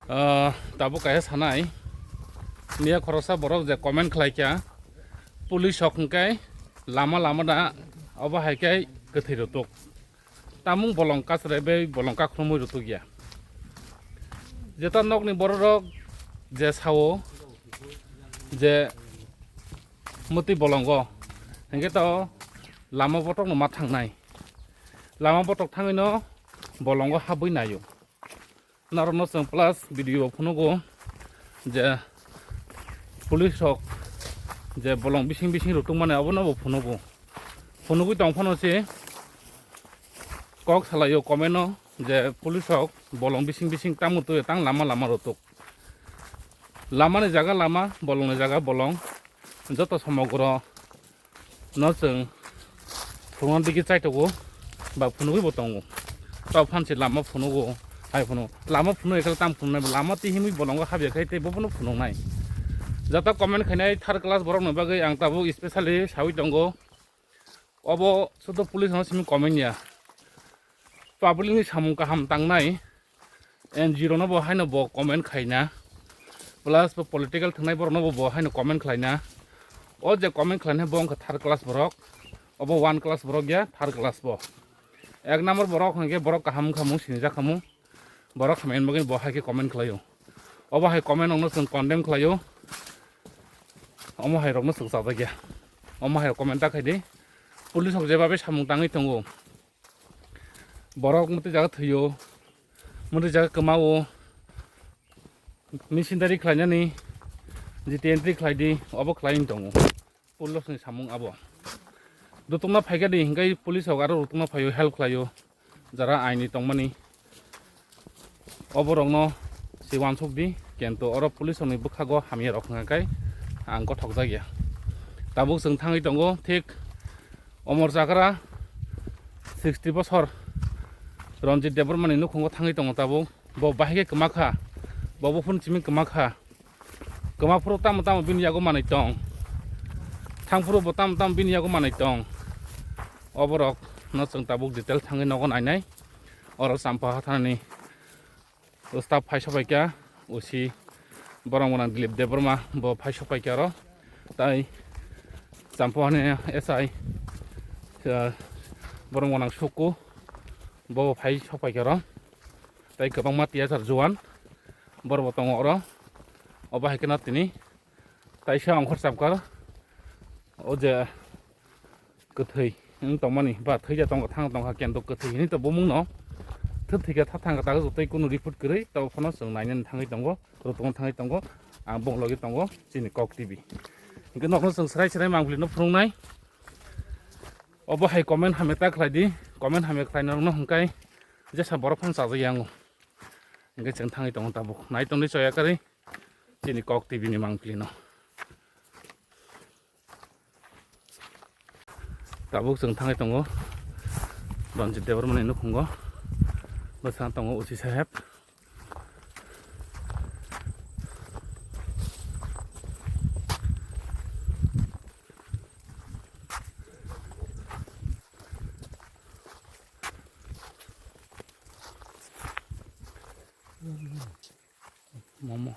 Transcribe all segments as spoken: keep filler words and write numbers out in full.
Ah, tabuk kaisa sanai. Miya khoroksa borok je comment khlai kha, police rok hwnkhe lama lama da, obo hai khe kwthwi rwtuk. Tamung bolong kasre bai bolong kakhwlwngwi rwtuk ya. Jeta nokni bororok je sao je mwtwi bolongo, hwnkhe to lama botok no ma thangnai. Lama botok thangwi no bolongo habwi naio. Norokno chwng plus video o phunugo je police rok je bolong bising bising rwtwk mani abono bo phunugo. Phunugwi tong phano se kok salaio comment o je police rok bolong bising bising tamo twi tang lama lama rwtwk. Lama ni jaga lama, bolong ni jaga bolong, joto somogro no chwng phunukna digi chaitogo ba phunugwi bo tongo. Tok phan se lama phunugo, hai phunu lama phunu ekhe tam phunuknai, lama tihimwi bolongo habya khai tei bo phunu phunuknai. Joto comment khainai third class borok ni bagwi ang tabuk specially sawi tongo. Obo sudo police no simi comment ya. Public ni samung kaham tangnai, N G O rokno bo haino bo comment khaina, plus bo political thangnai borokno bo, bo haino comment khlaina. O je comment khlainai bo wngkha third class borok, obo one class borok ya, third class bo. Ek number borok hwnkhe borok kaham wngkha mung sinijak kha mung, borok hamya bagwi bo hai khe comment khlaio. Obo hai comment rokno chwng condemn khlaio, omo hai rokno chwng chajak ya. Omo hai rok comment ta khai di, police rok jeba bai samung tangwi tongo. Borok mwtwi jaga thwio, mwtwi jaga kwmao, missionary khlainani jiti entry khlai di, obo khlai wng tongo. Police ni samung abo. Rutungna phaikha di, hinkhe police rok aro rutungna phaio, help khlaio, jara aini tongmani. Oborokno se uansuk di, kento oro police rokni bwkhago hamya rok hwnka khe ang gothok jak ya. Tabuk chwng thangwi tongo thik Omor Chakra sixty bosor Ranjit Debbarma ni nukhungo thangwi tongo tabuk. Bo bahai khe kwma kha, bo buphuru simi kwma kha. Kwma phuru tamo tamo bini yago manwi tong, thang phuru bo tamo tamo bini yago manwi tong. Oborok no chwng tabuk detail thangwi nogo nainai. Oro Champa hathanani staff phai sopaikha, O C borok gwnang Dilip Debbarma bo phai sopaikha oro. Tai Champa hani S I, ah, borok gwnang Suku bo phai sopaikha oro. Tai kwbangma T S R juan borok bo tongo oro. Obo hai kheno tini kaisa ongkhor chapkar o je kwthwi wng tongmani ba thwija tongo, thang tongkha kento kwthwi hinwi to bumungno. Thwk thwikha, tha thangkha, tago jotoi kunu report kwrwi, tabuk phano chwng nainani thangwi tongo, rwtwkno thangwi tongo. Ang bonglogi tongo chini Kok T V. Hinkhe nokno chwng swrai swrai mangpili no phunuknai. Obo hai comment hamya ta khlai di, comment hamya khlaina rokno hwnkhai jesa borok phano chajak yango. Hinkhe chwng thangwi tongo tabuk. Nai tongdi choya kwrwi chini Kok T V ni mangpili no. Tabuk chwng thangwi tongo Ranjit Debbarma ni nukhungo. Bwskango tongo O C saheb. Momo.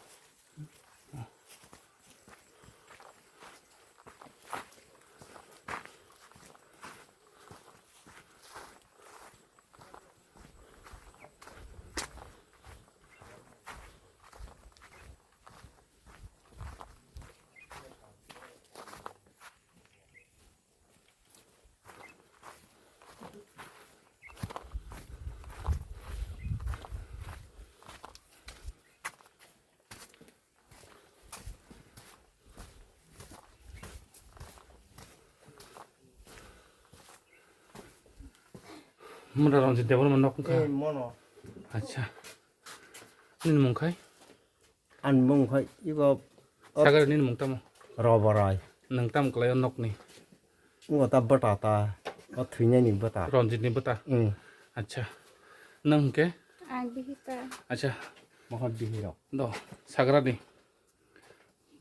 Mura Ranjit Debbarma nok wngkha. Eh, mono. Acha. Nini mung khai? Ani mung khai ibo Sagar nini mung tamo? Roborai. Nwng tamo kwlai o nokni? Ngo ta bwta ta. O thwinani bwta. Ranjit ni bwta? Mm. Acha. Nwng hwnkhe? Ang bihita. Acha. Mohor bihirok. Do, Sagrani.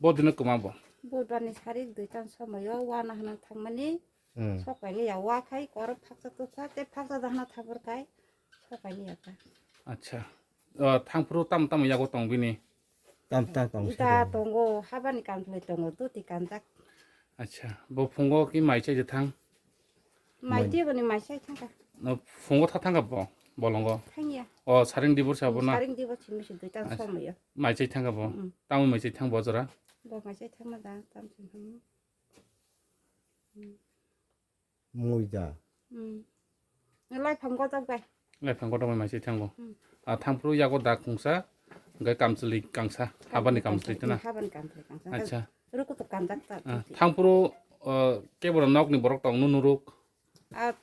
Bo dino kwma bo? Budar ni sari duitan somoyo wana hwnwi thangmani. Hmm. Sokaili ya wa khai kor phaksa tuksa te phaksa dahna thabur khai sokaili ya ta. Acha. O, thangphuru tam tam yago tong bini? Tam tam tong. Ita tongo, habani kanthli tongo, duti kanjak. Acha. Bo phungo ki mai chai je thang? Mai. Mai twi boni mai chai thangka. No, phungo tha thangka bo, bolongo? Thangya. O, saring dibor sa bo na? Saring dibor simi si duitan somoyo. Acha. Mai chai thangka bo? Mm. Tamo mai chai thang bo jora? Bo mai chai thangma da, tam chai thangma. Muida. Hmm. Lai phang kotok bai. Lai phang kotok bai mai se thango. Hmm. A thangphuru yago da khungsa, hwnkhe kamchwlwi kangsa, habani kamchwlwi tana. Habani kamchwlwi kangsa. Acha. Ruku to kanjak ta. Ah, thangphuru, uh, keboro nokni borok tong nu nuruk. A bo,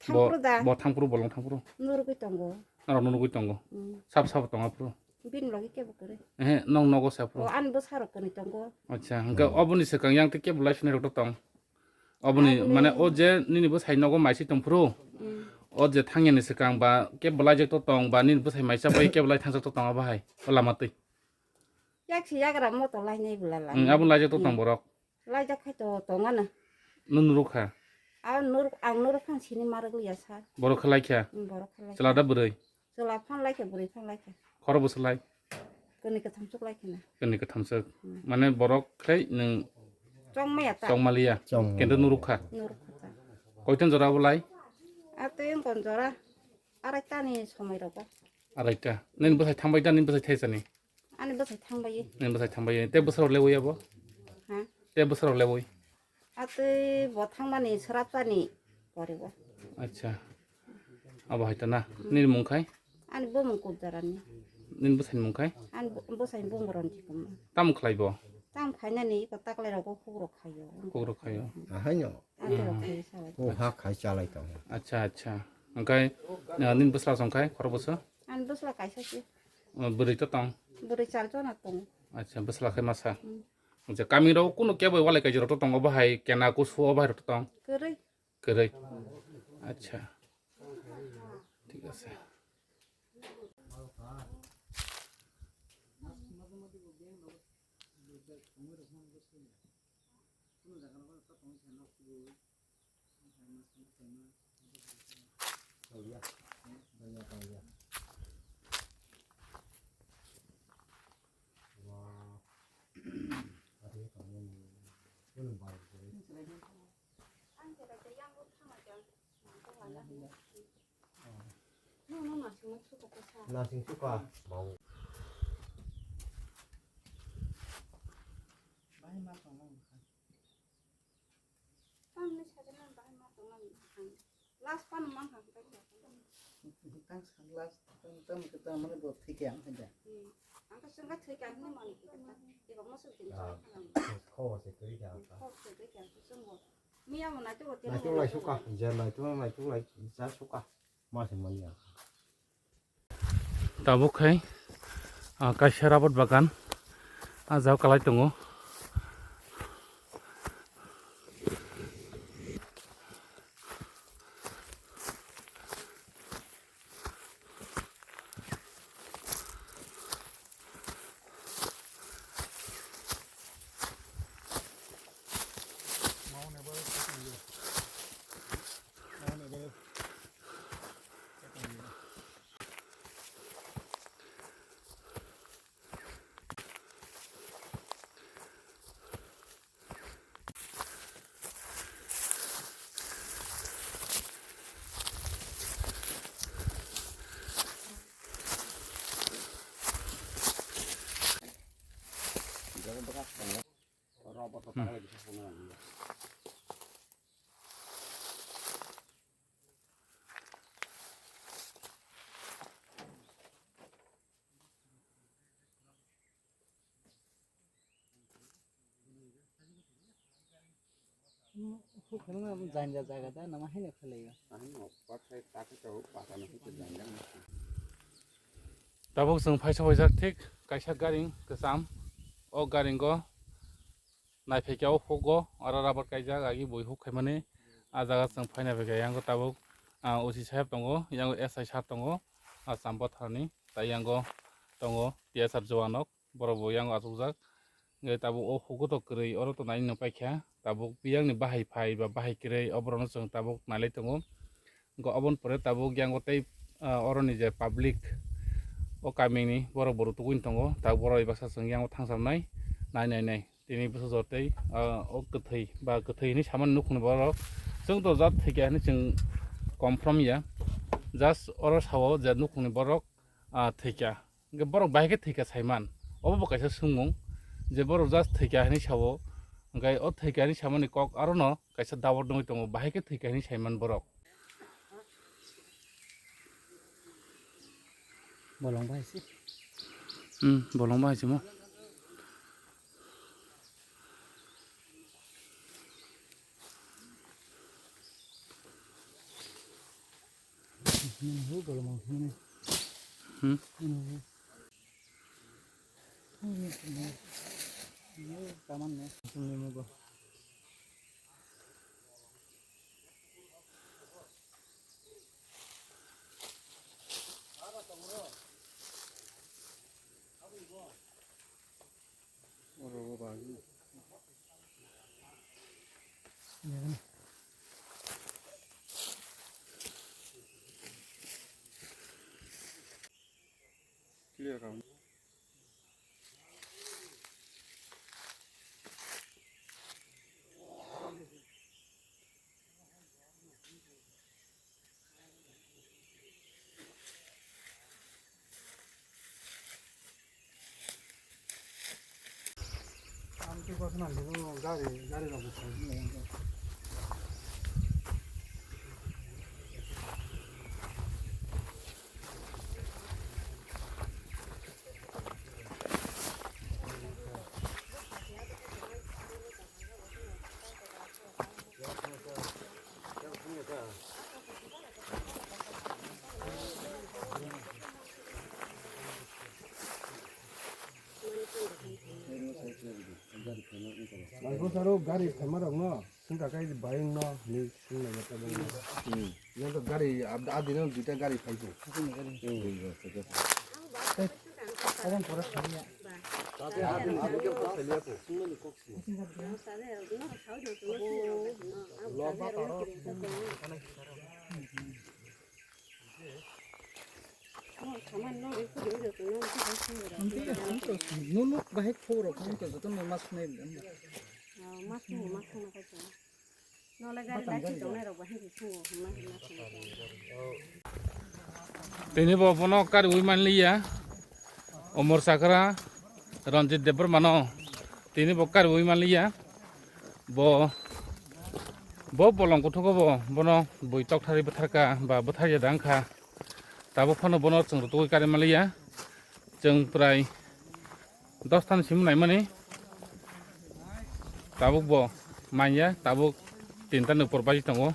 thangphuru da. Bo thangphuru bolong thangphuru. Nurugwi tongo. Norok nurugwi tongo. Hmm. Sab sab tongo phuru. Bini logi kebo kwrwi. Ehe, nong nogo se phuru. O, ani bwsarok kwrwi tongo. Acha, hwnkhe oboni swkang yang tei kebo lai sinai rok to tong. Oboni, aboni mane o je nini bwsai nogo maisi tong phuru. Mm. O je thangyani swkang ba kebo laijak to tong ba nini bwsai maisa bai kebo lai thangjak to tong abo hai. O lama twi. Yak si yagra moto lainai bwla la. Mm, abo laijak to tong borok. Laijak khai to tongana. Nung nuruk kha? A nuruk, ang nuruk phang sini maruk liya sa. Borok khe laikha? Mm, borok khe laikha. Chwla da bwrwi? Chwla phang laikha, bwrwi phang laikha. Khoro bwswk lai? Kwnwi kwtham chuk laikha na. Kwnwi kwtham chuk. Hmm. Mane borok khai nwng chongmaya ta. Chongmaliya. Chong. Kendo nuruk kha. Nuruk kha ta. Koitan jora bo lai? A tei wngkon jora. Araita ni somoi rogo. Araita. Nini bwsai thangbai da, nini bwsai thaisani? Ani bwsai thangbai. Nini bwsai thangbai. Te bwsarok lewi abo? Ha? Te bwsarok lewi? Atwi bo thangmani swrapsani poribo. Acha. Abo hai tana. Nini mung khai? Ani bumung Kudarani. Nini bwsani mung khai? Ani bu-, bwsani bumung Ranjit Kumar. Tamo khlai bo? Tamo khainani iko taklai rogo hugrok khaio. Hugrok khaio. Ahaino. Ani rok khaio salai. O ha khai chalai tong. Acha, acha. Angkai, ah, nini bwsla song khai, khoro bwsa? Ani bwsla kaisa se. Ah, bwrwi to tong? Bwrwi char jona tong. Acha, bwsla khai masa. Hmm. Je kami rok kunu kebo walai kaijwk rok to tongo, bo hai kena kusu o bahai rok to tong? Kwrwi. Kwrwi. Acha. Thik ase. Nasing suka bau. Tamni sajana bahai ma tongna ni bwkhang. Last pan mang kha hwnkhe. Tang san last tang tang khe tang mani bo thikya ang khe da. Hmm. Ang khe chwngkha thikya hwnwi mani khe ta. Eba moso din chwngkha lang. Kho se twi kya ta. Kho se twi kya ta chwngbo. Miya mo nai to bo tino. Nai to lai suka. Je nai to nai to lai sa suka. Ma se manya. Tabuk khai, ah, kaisa rabar bagan, ah, jao kalai tongo. Huk hwnwi janja jaga da nama haino khwlaiyo. Ahino pathai takhe to pata no hwnkhe janja. Tabuk chwng phaisa phaijak thik kaisa garing kwcham. O garingo naiphaikya o hugo oro rubber kaijak agi bui huk khaimani. A jaga chwng phaina phaikha yango tabuk, ah, O C saheb tongo, yango S I sir tongo, ah, Champa tharni, tai yango tongo T S R jowanok. Borok bo yango achukjak. Hingke tabuk o hukuto kwrwi oro to nainino paikha. Tabuk biyangni bahai phai ba bahai kwrwi oborokno chwng tabuk nailai tongo. Hingke oboni pore tabuk yango tei, ah, oroni je public o kamini borok bo rutugwi tongo. Tabuk borok bai baksa chwng yango thangsamnai nai nai nai. Tini bwsajor tei, ah, o kwthwi ba kwthwi hinwi samani nukhungni borok. Chwng to jat thwikha hinwi chwng confirm ya. Just oro sao je nukhungni borok, ah, thwikha. Hingke borok bahai khe thwikha saiman. Obo bo kaisa swngmung je borok just thwikha hinwi sao. Hingke o thwikha hinwi samani kok arono kaisa doubt wngwi tongo, bahai khe thwikha hinwi saiman borok. Bolong bahai se. Hmm, bolong bahai se mo. Hmm. Clear ka. Ang tu kau senang dulu gari, gari lagu sini. Gari phaima rokno swngkha khe bayung no hinwi swngnaina tabuk. Hmm. Yang to gari ad-, adi no duita gari phai ko. Hmm. Tei, obo pore phai ya. Nunuk bahai khobor rok wngkha joto no mas nai. Mas nai, mas nai. Tini bo bono kariwi manliya, Omor Chakra, Ranjit Debbarma no tini bo kariwi manliya, bo, bo bolong kuthugo bo, bono bui tokthari bwtharka ba bwtharya da wngkha, tabuk phano bono chwng rutugwi kari manliya, chwng prai Dosta ni simi naimani. Tabuk bo manya, tabuk tinta ni upor baji tongo.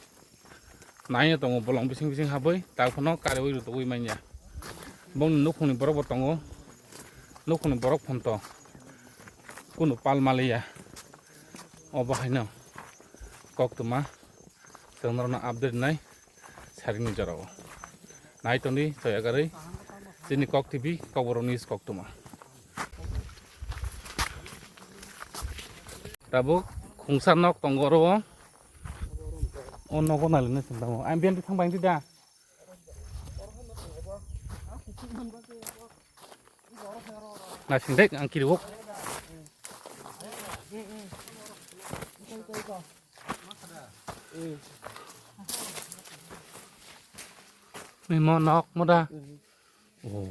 Nai tongo bolong bising bising habwi, tabuk phano kariwi rutugwi manya. Bongni nukhungni borok bo tongo. Nukhungni borok phonto. Kunu pal maliya. Obo haino koktwma. Chwng norokno update nai saringni jorao. Nai tongdi, soyagarwi chini Kok T V, Kokborok News koktwma. Tabuk khungsa nok tongo oro o. O nogo nailina sing tamo. Ang biyan thang bai da. Naising dek ang kiri wok. Ni mo nok mo da. Oh.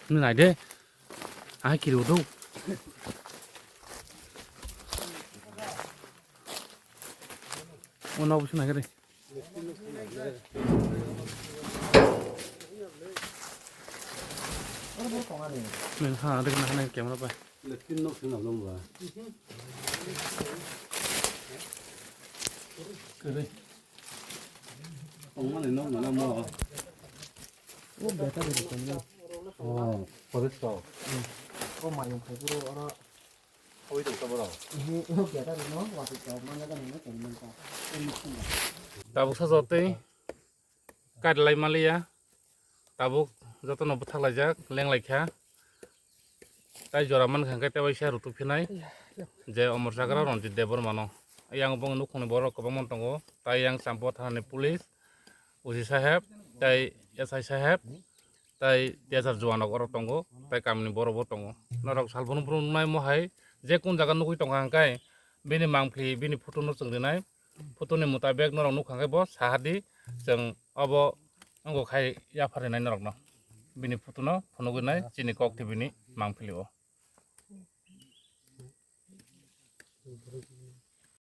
Ni nai de. Ang kiri wok do. Mo nok busu nai kiri. Men ha, ada kena kena camera pa. Lekin nok sing abang ba. Kere. Ong mana nok mana mo. Oh, beta beta camera. Oh, police rok. O mayung khai bro oro. Hoi tong taboro. Ihi o geda rino wati chao manya da nino tong manta. Tabuk sa jotei. Katlai maliya, tabuk jotono bwthaklaijak, lenglaikha. Tai jora mankha hwnkhe tei waisa rutuk phinai, je Omor Chagra Ranjit Debbarmano. Yang bong nukhungni borok kwbangma tongo, tai yang Champa thanani police, O C saheb, tai S I saheb, tai T S R juanok oro tongo, tai kamini borokbo tongo. Norok salbrum brum nai mohai, je kun jaga nugwi tongkha hwnkhe, bini mangphi, bini photo no chwng rinai. Photo ni mutabek norok nukha khe bo saha di, chwng obo wngkha khai yapharnai norokno. Bini photo no phunugwi nai chini kok thibini mangpili o.